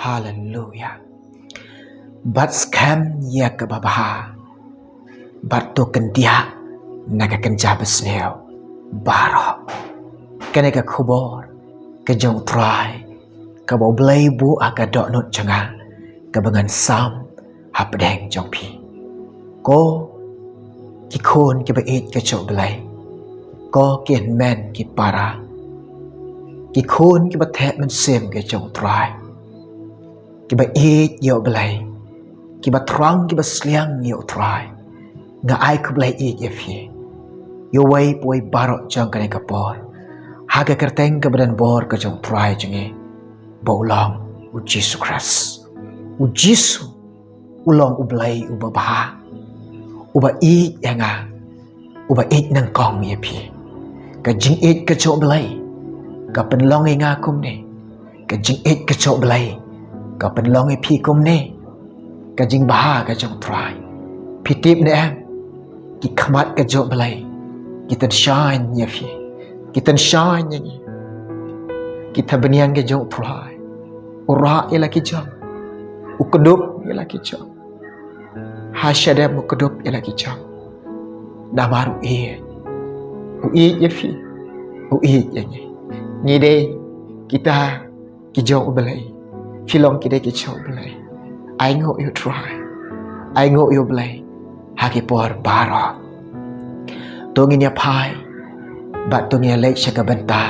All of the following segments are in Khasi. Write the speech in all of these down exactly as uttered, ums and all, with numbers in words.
Haleluya. Bad skhem ïa kaba bha, bad to kyndiah na ka kynja basniew baroh. Kane ka khubor ka jong U Trai kaba U Blei u buh ha ka dohnud jong nga, kaba ngan sam hapdeng jong phi. Ko ki khun kiba ïeit ka jong U Blei, ko ki hynmen ki para, ki khun kiba thep mynsiem ka jong U Trai, kiba ïeit ïa U Blei, kiba thrang kiba sliang ïa U Trai, nga ai khublei ïeit ïa phi, ïa uwei pa uwei baroh jong kane ka por, ha ka kyrteng kaba donbor ka jong U Trai jong ngi, ba u long U Jisu Khrist. U Jisu u long U Blei uba bha, uba ïeit ïa nga, uba ïeit nyngkong ïa phi. Ka jingïeit ka jong U Blei ka pynlong ïa nga kumne. Ka jingïeit ka jong U Blei ka pynlong ïa phi kumne. Ka jingbha ka jong U Trai. Phi tip ne em, ki khmat ka jong U Blei ki tyngshaiñ ïa phi, ki tyngshaiñ ïa ngi. Ki thapniang ka jong U Trai, u rah ïa la ki jong, u kdup ïa la ki jong. Ha shadem u kdup ïa la ki jong. Namar u ïeit, u ïeit ïa phi, u ïeit ïa ngi. Ngi dei kita ki jong U Blei. Phi long ki dei ki jong U Blei. Ainguh ïa U Trai, ainguh ïa U Blei ha ki por baroh. To ngin ïa phai bad to ngin ïa leit sha ka bynta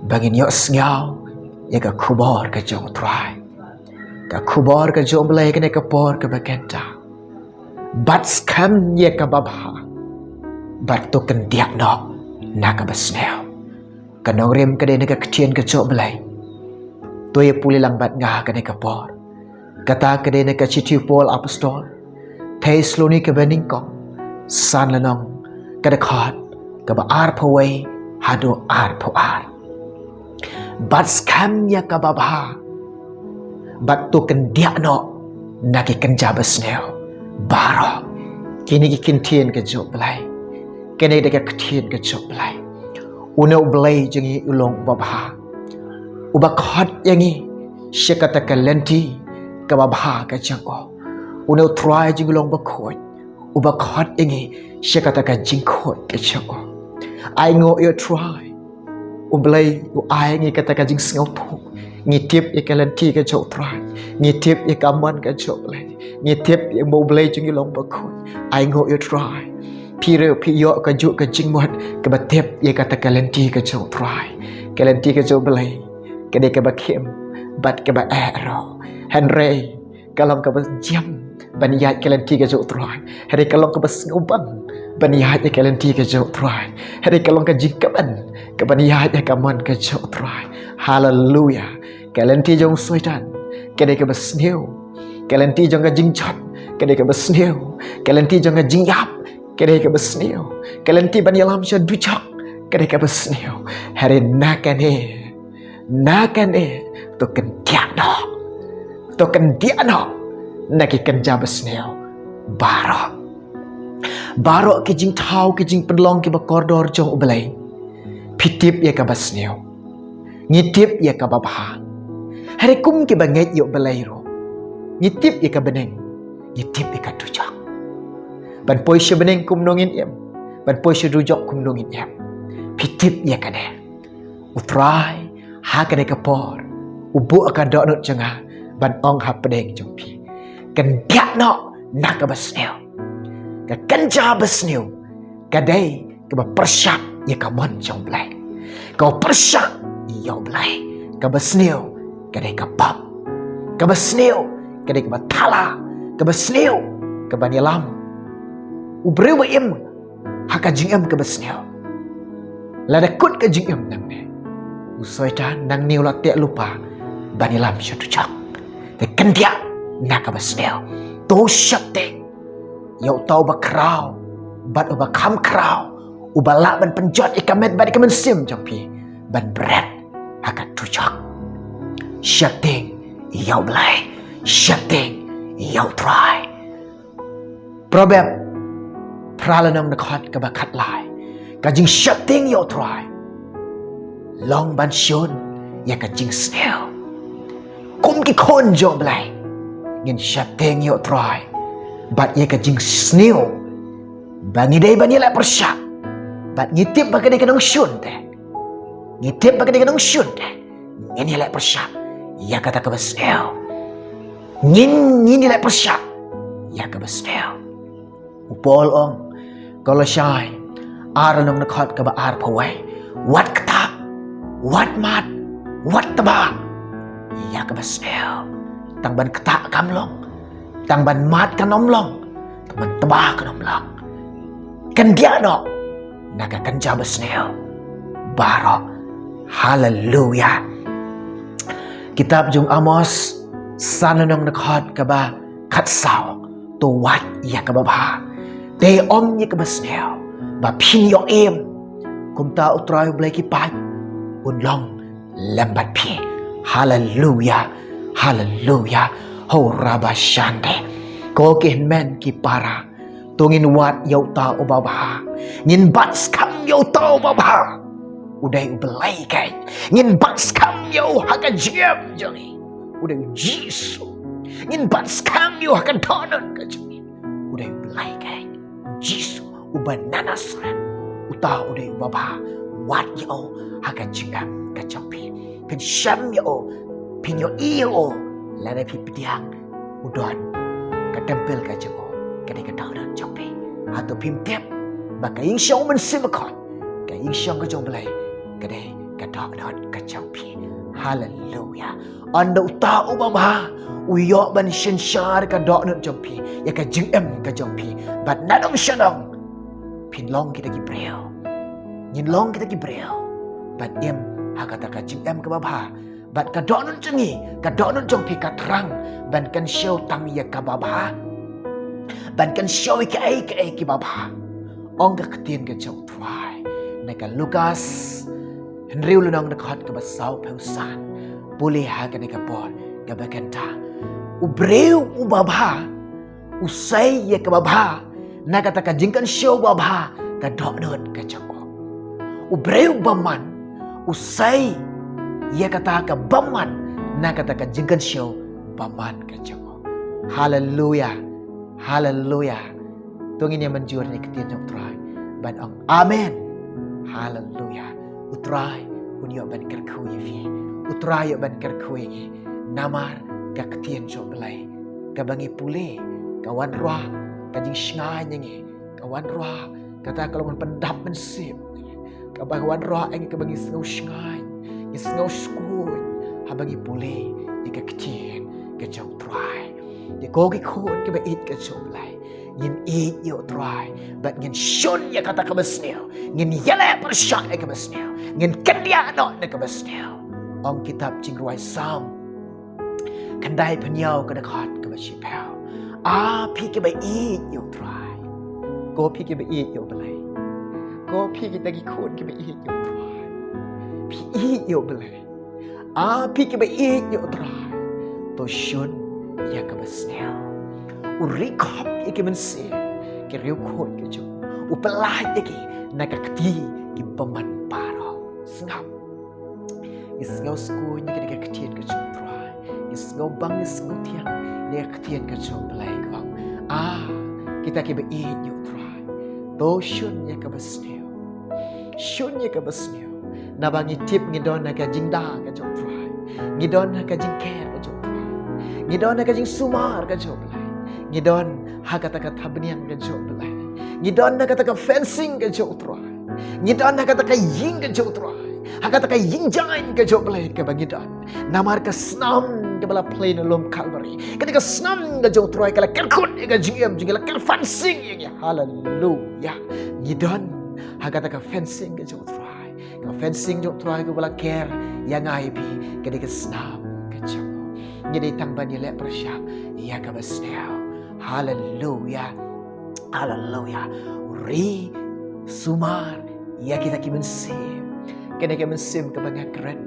ba ngin ïohsngew ïa ka khubor ka jong U Trai. Ka khubor ka jong U Blei kane ka por kaba kynta. Bad skhem ïa kaba bha, bad to kyndiah noh na kaba sniew. Ka nongrim ka dei na ka ktien ka jong U Blei. To ïa pule lang bad nga ha kane ka por. Kata ka dei na ka shithi u Paul apostol, Thessaloni kaba nyngkong, san lynnong, ka dkhot kaba arphew wei haduh arphew ar. Bad skhem ïa kaba bha, bad to kyndiah noh na ki kynja basniew baroh. Kine ki ktien ka jong U Blei. Kine dei ki ktien ka jong U Blei. Une U Blei jong ngi u long uba bha, uba khot ïa ngi sha kata ka lynti kaba bha ka jong u. Une U Trai jong ngi u long uba khuid, uba khot ïa ngi sha kata ka jingkhuid ka jong u. Ainguh ïa U Trai, U Blei u ai ngi kata ka jingsngewthuh. Ngi tip ïa ka lynti ka jong U Trai, ngi tip ïa ka mon ka jong U Blei, ngi tip ïa ba U Blei jong ngi u long uba khuid. Ainguh ïa U Trai. Phi ruh phi ïoh kajuh ka jingmut kaba tip ïa kata ka lynti ka jong U Trai. Ka lynti ka jong U Blei ka dei kaba khim bad kaba eh ruh. Hynrei ka long kaba jam ban ïaid ka lynti ka jong U Trai. Hynrei ka long kaba sngewbang ban ïaid ïa ka lynti ka jong U Trai. Hynrei ka long ka jingkmen kaban ïaid ïa ka mon ka jong U Trai. Haleluya. Ka lynti jong u Soitan ka dei kaba sniew. Ka lynti jong ka jingjot ka dei kaba sniew. Ka lynti jong ka jingïap ka dei kaba sniew. Ka lynti ban ïalam sha dujok ka dei kaba sniew. Hynrei na kane, na kane, to kyndiah noh, to kyndiah noh na ki kynja basniew baroh. Baroh ki jingthaw, ki jingpynlong kiba kordor jong U Blei, phi tip ïa kaba sniew, ngi tip ïa kaba bha. Hynrei kum kiba ngeit ïa U Blei ruh, ngi tip ïa ka bneng, ngi tip ïa ka dujok. Ban poi sha bneng kumno ngin im, ban poi sha dujok kumno ngin im. Phi tip ïa kane. U Trai ha kane ka por u buh ka dohnud jong nga ban ong hapdeng jong phi, kyndiah noh na kaba sniew. Ka kynja basniew ka dei kaba pyrshah ïa ka mon jong U Blei, kaba pyrshah ïa U Blei. Kaba sniew ka dei ka pop. Kaba sniew ka dei kaba thala. Kaba sniew kaban ïalam. U briew ba im ha ka jingim kaba sniew, lada kut ka jingim nangne, u Soitan nangne u la teh lypa ban ïalam sha dujok. Te kyndiah na kaba sniew. To sheptieng ïa uta uba khraw bad uba kham khraw, uba lah ban pynjot ïa ka met bad ïa ka mynsiem jong phi ban bret ha ka dujok. Sheptieng ïa U Blei. Sheptieng ïa U Trai. Proverb phra lynnong, dkhot kaba khatlai. Ka jingsheptieng ïa U Trai long ban shun ïa ka jingsniew. Kum ki khun jong U Blei, ngin sheptieng ïa U Trai bad ïa ka jingsniew ba ngi dei ban ïaleh pyrshah, bad ngi tip ba ka dei ka nongshun te. Ngi tip ba ka dei ka nongshun te. Ngin ïaleh pyrshah ïa kata kaba sniew. Ngin, ngin ïaleh pyrshah ïa kaba sniew. U Paul ong, Kolosai ar, lynnong dkhot kaba arphew wei, wat ktah, wat mad, wat tba ïa kaba sniew. Tang ban ktah kam long, tang ban mad kam long, tang ban tba kam long. Kyndiah noh na ka kynja ba sniew baroh. Haleluya. Kitab jong Amos san, lynnong dkhot kaba khatsaw. To wad ïa kaba bha, te ym ïa kaba sniew, ba phin ïoh im. Kumta U Trai U Blei ki paid un long lem bad phi. Haleluya. Haleluya. Ho raba shande. Ko ki hynmen ki para, to ngin wad ïa uta uba bha. Ngin bat skhem ïa uta uba bha. U dei U Blei keiñ. Ngin bat skhem ïa u ha ka jingim jong ngi. U dei U Jisu. Ngin bat skhem ïa u ha ka dohnud ka jong ngi. U dei U Blei keiñ. U Jisu uba na Nasareth. Uta u dei uba bha. Wad ïa u ha ka jingim ka jong phi. Phin shem ïa u, phin ïohi ïa u lada phi pdiang u don ka templ ka jong u, ka dei ka dohnud jong phi. Hato phim tip ba ka ïingshong U Mynsiem Bakhuid, ka ïingshong ka jong U Blei, ka dei ka dohnud ka jong phi? Haleluya. Ynda uta uba bha u ïoh ban synshar ka dohnud jong phi, ïa ka jingim ka jong phi, bad nadong shadong phin long kita ki briew. Ngin long kita ki briew ban im ha kata ka jingim kaba bha. Bad ka dohnud jong ngi, ka dohnud jong phi ka thrang ban kynshew tang ïa kaba bha, ban kynshew ïa kaei kaei kiba bha. Ong ka ktien ka jong U Trai na ka Lukas hynriew, lynnong dkhot kaba sawphew san. Pule ha kane ka por kaba kynta. U briew uba bha u sei ïa kaba bha na kata ka jingkynshew ba bha ka dohnud ka jong u. U briew bymman u sei ïa kata ka bymman na kata ka jingkynshew bymman ka jong u. Haleluya. Haleluya. To ngin ïa mynjur ïa ka ktien jong U Trai ban ong amen. Haleluya. U Trai un ïoh ban kyrkhu ïa phi. U Trai ïoh ban kyrkhu ïa ngi. Namar ka ktien jong U Blei kaba ngi pule ka wanrah ka jingshngaiñ ïa ngi, ka wanrah kata ka long ban pyndap mynsiem, kaba wanrah ïa ngi kaba ngi sngew shngaiñ, ngi sngew shkuñ haba ngi pule ïa ka ktien ka jong U Trai. Ïa ko ki khun kiba ïeit ka jong U Blei, ngin ïeit ïa U Trai bad ngin shun ïa kata kaba sniew, ngin ïaleh pyrshah ïa kaba sniew, ngin kyndiah noh na kaba sniew. Ong kitab Jingrwai Salm khyndai phew hynñiew ka dkhot kaba shiphew. A phi kiba ïeit ïa U Trai. Ko phi kiba ïeit ïa U Blei. Ko phi kita ki khun kiba ïeit ïa U Trai. Phi ïeit ïa U Blei. A phi kiba ïeit ïa U Trai. To shun ïa kaba sniew. U ri khop ïa ki mynsiem ki riewkhuid ka jong u. U pyllait ïa ki na ka kti ki bymman baroh. Sngap. Ngi sngew skuñ ïa ka ktien ka jong U Trai. Ngi sngew bang, ngi sngew thiang ïa ka ktien ka jong U Blei ka ong, a, kita kiba ïeit ïa U Trai, to shun ïa kaba sniew. Shun ïa kaba sniew. Naba ngi tip ngi don ha ka jingda ka jong U Trai. Ngi don ha ka jingker ka jong U Trai. Ngi don ha ka jingsumar ka jong U Blei. Ngi don ha kata ka thapniang ka jong U Blei. Ngi don ha kata ka fencing ka jong U Trai. Ngi don ha kata ka ïing ka jong U Trai, ha kata ka ïingjaiñ ka jong U Blei kaba ngi don. Namar ka snam kaba la plie na lum Kalbari, kata ka snam ka jong U Trai ka la kyrkut ïa ka jingim jong ngi, la kyr fencing ïa ngi. Haleluya. Ngi don ha kata ka fencing ka jong U Trai. Ka fencing jong U Trai kaba la kyr ïa nga ïa phi, ka dei ka snam ka jong u. Ngi dei tang ban ïaleh pyrshah ïa kaba sniew. Haleluya. Haleluya. Ri sumar ïa kita ki mynsiem. Kane ka mynsiem kaba nga kren,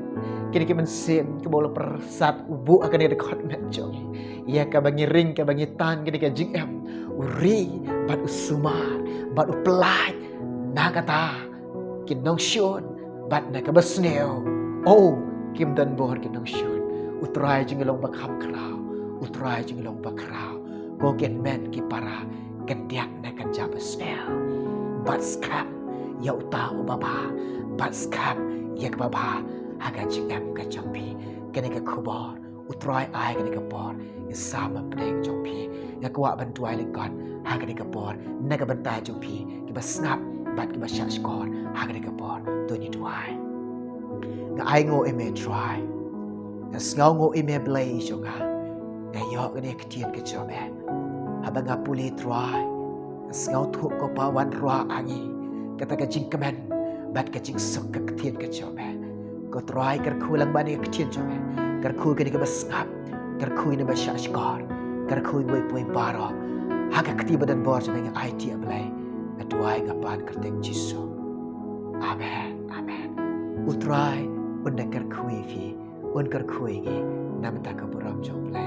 kane ka mynsiem kaba u la pyrsad u buh ha kane ka dkhot met jong ngi. Ïa kaba ngi ring, kaba ngi tan, kane ka jingim. U ri bad u sumar bad u pyllait na kata ki nongshun bad na kaba sniew. O, kim don bor ki nongshun. U Trai jong ngi long ba kham khraw. U Trai jong ngi long ba khraw. Ko kin men ki para, kin diak ne kin jam sel. Bad skhem ïa uta uba bha. Bad skhem ïa kaba bha ha ka jingim ka jong phi. Kane ka khubor U Trai ai kane ka por. Ngi sam ha pdeng jong phi. Nga kwah ban duwai lyngkot ha kane ka por na ka bynta jong phi kiba sngap bad kiba shahshkor ha kane ka por. To ngin duwai. Nga ainguh ïa me Trai. Nga sngewnguh ïa me Blei jong nga. Nga ïoh kane ka ktien ka jong me. Haba nga pule Trai, nga sngewthuh ko Pa, wanrah ha ngi kata ka jingkmen bad ka jingsuk ka ktien ka jong me. Ko Trai, kyrkhu lang bad kane ka ktien jong me. Kyrkhu ïa kine kiba sngap, kyrkhu ïa kine ba shahshkor, kyrkhu ïa kiwei kiwei baroh ha ka kti ba donbor jong me. Nga aiti, A Blei, nga duwai, nga pan ha ka kyrteng Jisu. Amen. Amen. U Trai un da kyrkhu ïa phi, un kyrkhu ïa ngi na ka bynta ka burom jong U Blei.